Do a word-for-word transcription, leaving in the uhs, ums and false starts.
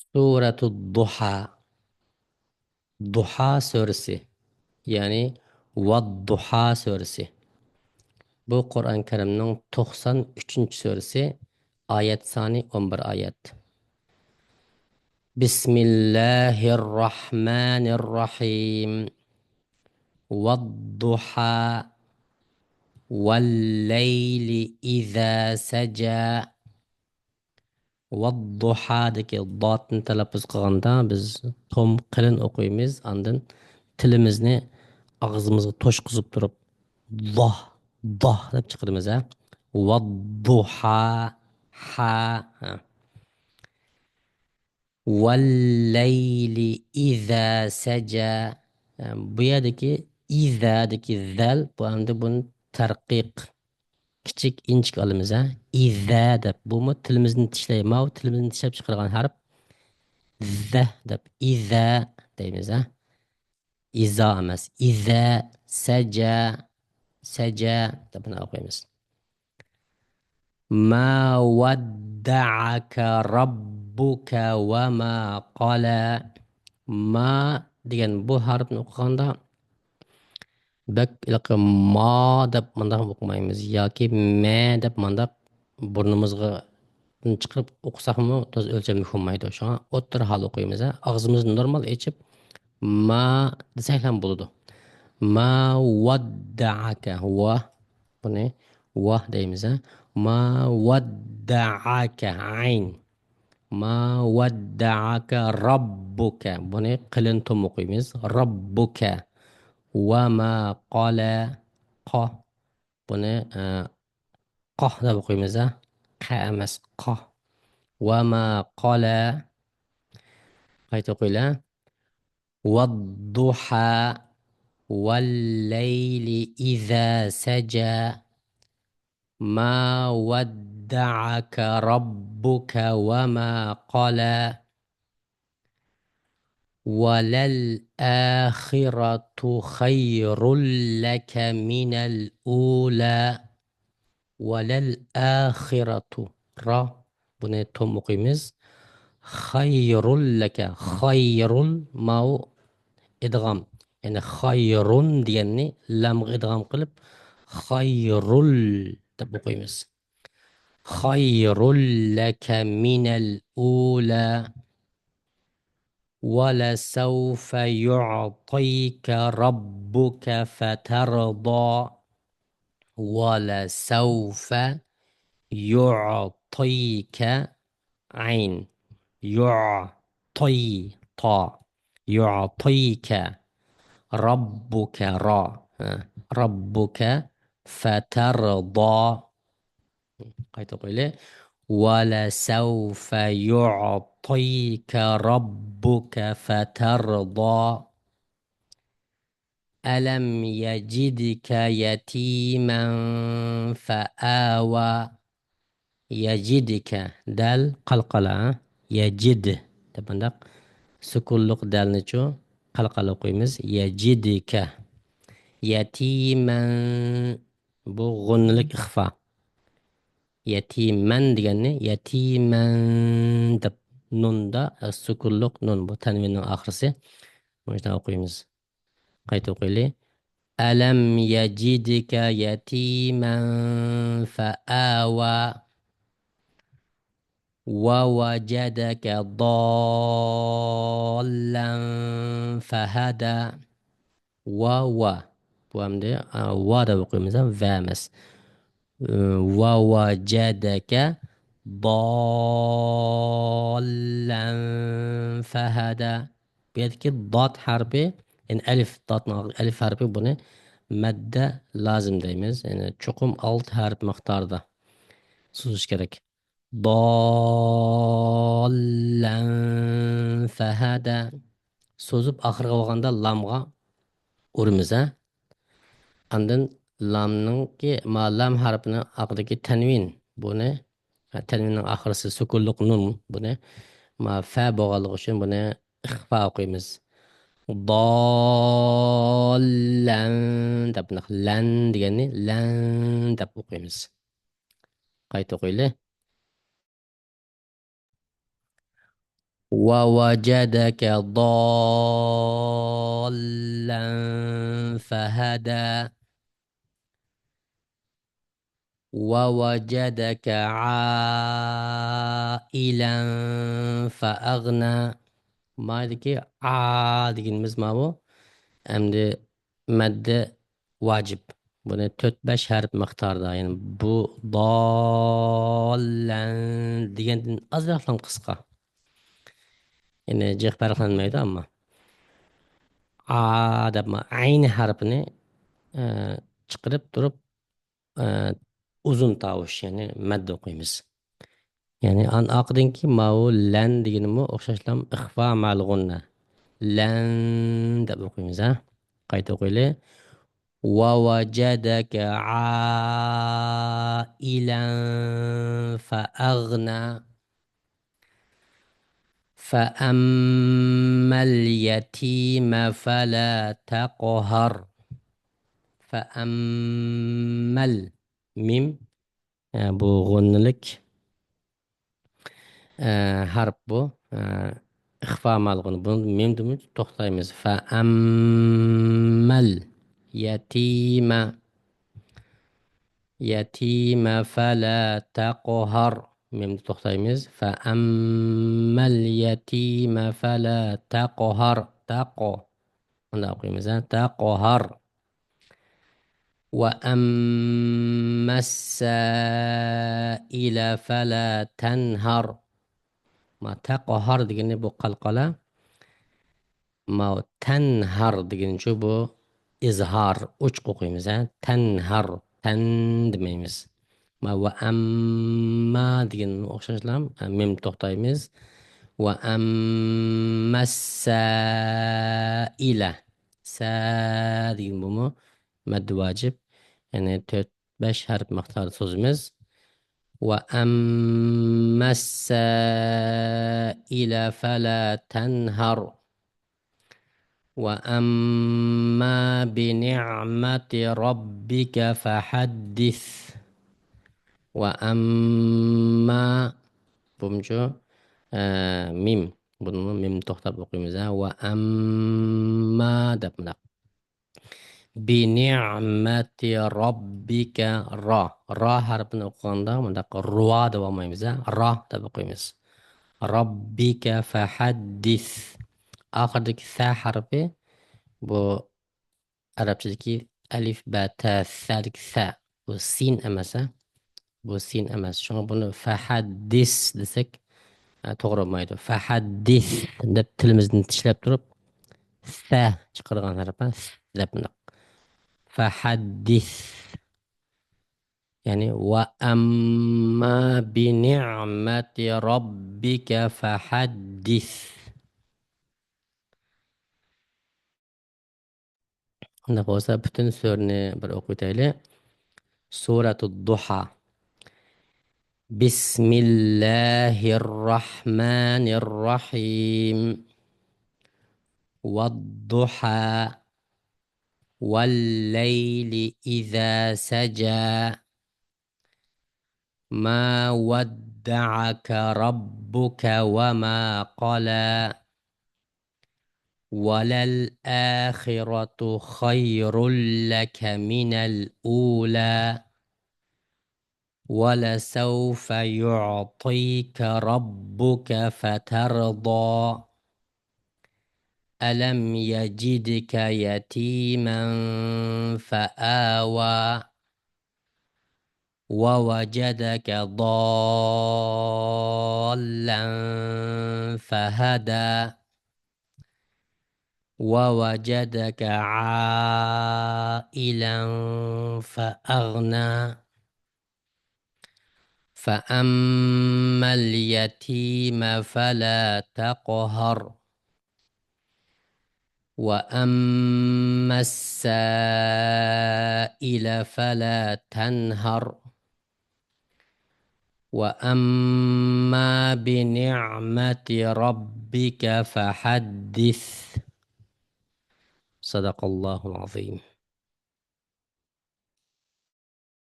سورة الضحى. دۇھا سۈرىسى، يەنى ۋەددۇھا سۈرىسى. بۇ قۇرئان كەرىمنىڭ توقسان ئۈچىنچى سۈرىسى، ئايەت سانى ئون بىر ئايەت. بسم الله الرحمن الرحيم. والضحى. والليل إذا سجى. ۋەددۇھادىكى داتنى تەلەپپۇز قىلغاندا بىز توم قېلىن ئوقۇيمىز، ئاندىن تىلىمىزنى ئاغزىمىزغا توشقۇزۇپ تۇرۇپ، ۋاھ، ۋاھ دەپ چىقىرىمىز، ھە. ۋەددۇھا، ھا، ھە. ۋەللەيلى ئىزا سەجە. بۇ يەردىكى ئىزادىكى زەل، بۇ ئەمدى بۇنى تەرقىق، كىچىك ئىنچىكە ئالىمىز، ھە. ئىزا دەپ، بۇمۇ تىلىمىزنى تىشلەي، ماۋۇ تىلىمىزنى تىشلەپ چىقارغان ھەرپ زە دەپ، ئىزا دەيمىز، ھە. ئىزا ئەمەس، ئىزا، سەجە، سەجە دەپ بۇنى ئوقۇيمىز. ما ودعك ربك وما قلى. ما دېگەن بۇ ھەرپنى ئوقۇغاندا بەك ھېلىقى ما دەپ مۇنداق ئوقۇمايمىز ياكى مە دەپ مانداق بۇرنىمىزغا چىقىرىپ ئوقۇساقمۇ تازا ئۆلچەملىك بولمايدۇ. شۇڭا ئوتتۇرا ھال ئوقۇيمىز، ھە. ئاغزىمىزنى نورمال ئېچىپ، ما دېسەكلا بولىدۇ. ما ۋەددەئەكە. ۋا. بۇنى ۋا دەيمىز، ھە. ما ۋەددەئەكە. ئەين. ما ۋەددەئەكە رەببۇكە. بۇنى قېلىن توم ئوقۇيمىز. رەببۇكە. ۋە ما قالە. قا. بۇنى، ئە، قاھ دەپ ئوقۇيمىز، ھە؟ قە ئەمەس، قاھ. ۋە ما قالە. قايتا ئوقۇيلى. والضحى. والليل إذا سجى. ما ودعك ربك وما قلى. وللآخرة خير لك من الأولى. وللآخرة. را. بۇنى توم ئوقۇيمىز. خير لك. خير، ماۋۇ ئىدغام. يەنى خايرۇن دېگەننى لامغا ئىدغام قىلىپ، خايرۇل دەپ ئوقۇيمىز. خير لك من الأولى. ولسوف يعطيك ربك فترضى. ولسوف يعطيك، عين، يعطي، طا، يعطيك ربك، را، ها، ربك فترضى. قايتا ئوقۇيلى. ولسوف يعطيك ربك فترضى. ألم يجدك يتيما فآوى. يجدك. دال قالقالا. يجد دەپ مۇنداق سۈكۈنلۈك دالنىچۇ قالقالا ئوقۇيمىز. يجدك. يتيما. بۇ غۇننىلىك ئىخفا. يەتىمەن دېگەننى يەتىمەن دەپ، نۇندا سۈكۈنلۈك نۇن، بۇ تەنۋىننىڭ ئاخىرسى. مۇشۇنداق ئوقۇيمىز. قايتا ئوقۇيلى. ألم يجدك يتيما فآوى. ووجدك ضالا فهدى. ۋا، ۋا. بۇ ئەمدى، ئا، ۋا دەپ ئوقۇيمىز، ۋە ئەمەس. ئى، ووجدك ضالا فهدى. بۇ يەردىكى داد ھەرپى، يەنى ئەلىف، دادنىڭ ئالدىدىكى ئەلىف ھەرپى، بۇنى مەددە لازىم دەيمىز. يەنى چوقۇم ئالتە ھەرپ مىقدارىدا سوزۇش كېرەك. ضالا فهدى. سوزۇپ ئاخىرىغا بولغاندا لامغا ئۇرىمىز، ھە. ئاندىن لامنىڭكى، ما لام ھەرپىنىڭ ئاخىرىدىكى تەنۋىن. بۇنى، ھە، تەنۋىننىڭ ئاخىرسى سۈكۈنلۈك نۇن. بۇنى، ما فە بولغانلىقى ئۈچۈن بۇنى ئىخفا ئوقۇيمىز. ضالا دەپ، بۇنداق لەن دېگەننى لەن دەپ ئوقۇيمىز. قايتا ئوقۇيلى. ووجدك ضالا فهدى. ووجدك عائلا فأغنى. مايدىكى ئا دېگىنىمىز ماۋۇ. ئەمدى مەددە ۋاجىب. بۇنى تۆت بەش ھەرپ مىقداردا، يەنى بۇ داللەن دېگەندىن ئازراقلا قىسقا. يەنى جىق پەرقلەنمەيدۇ ئەمما. ئا دەپ ما-، ئەين ھەرپىنى، ئە، چىقىرىپ تۇرۇپ، ئە، ئۇزۇن تاۋۇش، يەنى مەددە ئوقۇيمىز. يەنى ئان-، ئارقىدىنكى ماۋۇ لەن دېگىنىمۇ ئوخشاشلا ئىخفا مەل غۇننە. لەن دەپ ئوقۇيمىز، ھە؟ قايتا ئوقۇيلى. ووجدك عائلا فأغنى. فأما اليتيم فلا تقهر. فأما ال مىم، ئە، بۇ غۇننىلىك، ئە، ھەرپ بۇ، ئە، ئىخفا مەل غۇننە. بۇنى مىمدىمۇ توختايمىز. فأما اليتيم، يتيم فلا تقهر. مىمدە توختايمىز. فأما اليتيم فلا تقهر. تقو. مۇنداق ئوقۇيمىز، ھە؟ تقهر. وأما السائل فلا تنهر. ما تقهر دېگىنى بۇ قالقالا. ما تنهر دېگىنىچۇ بۇ ئىزھار، ئوچۇق ئوقۇيمىز، ھە؟ تەنھەر، تەن دېمەيمىز. ما ۋە ئەمما دېگەن ئوخشاشلا، ھە، مىم توختايمىز. ۋە ئەممەسسائىلە. سە دېگەن بۇمۇ مەددى ۋاجىپ. يەنى تۆت، بەش ھەرپ مىقداردا سوزىمىز. وأما السائل فلا تنهر. وأما بنعمة ربك فحدث. وأما، بۇمۇچۇ، ئە، مىم. بۇنىمۇ مىم توختاپ ئوقۇيمىز، ھە. وأما دەپ مۇنداق. بنعمة ربك، را. را ھەرپىنى ئوقۇغاندا مۇنداق رۇا دەپ ئالمايمىز، ھە؟ را دەپ ئوقۇيمىز. ربك فحدث. ئاخىرىدىكى سە ھەرپى بۇ ئەرەبچىدىكى ئەلىف، بە، تە، سەدىكى سە. بۇ سىن ئەمەس، ھە؟ بۇ سىن ئەمەس. شۇڭا بۇنى فەھەددىس دېسەك، ئە، توغرا بولمايدۇ. فەھەددىس دەپ تىلىمىزنى چىشلەپ تۇرۇپ، سە چىقىرغان ھەرپ، ھە؟ س دەپ مۇنداق. فەھەددىس. يەنى، وأما بنعمة ربك فحدث. ئۇنداق بولسا، پۈتۈن سۈرىنى بىر ئوقۇۋېتەيلى. سورەتۇد دۇھا. بسم الله الرحمن الرحيم. والضحى. والليل إذا سجى. ما ودعك ربك وما قلى. وللآخرة خير لك من الأولى. ولسوف يعطيك ربك فترضى. ألم يجدك يتيما فآوى. ووجدك ضالا فهدى. ووجدك عائلا فأغنى. فأما اليتيم فلا تقهر. وأما السائل فلا تنهر. وأما بنعمة ربك فحدث. صدق الله العظيم.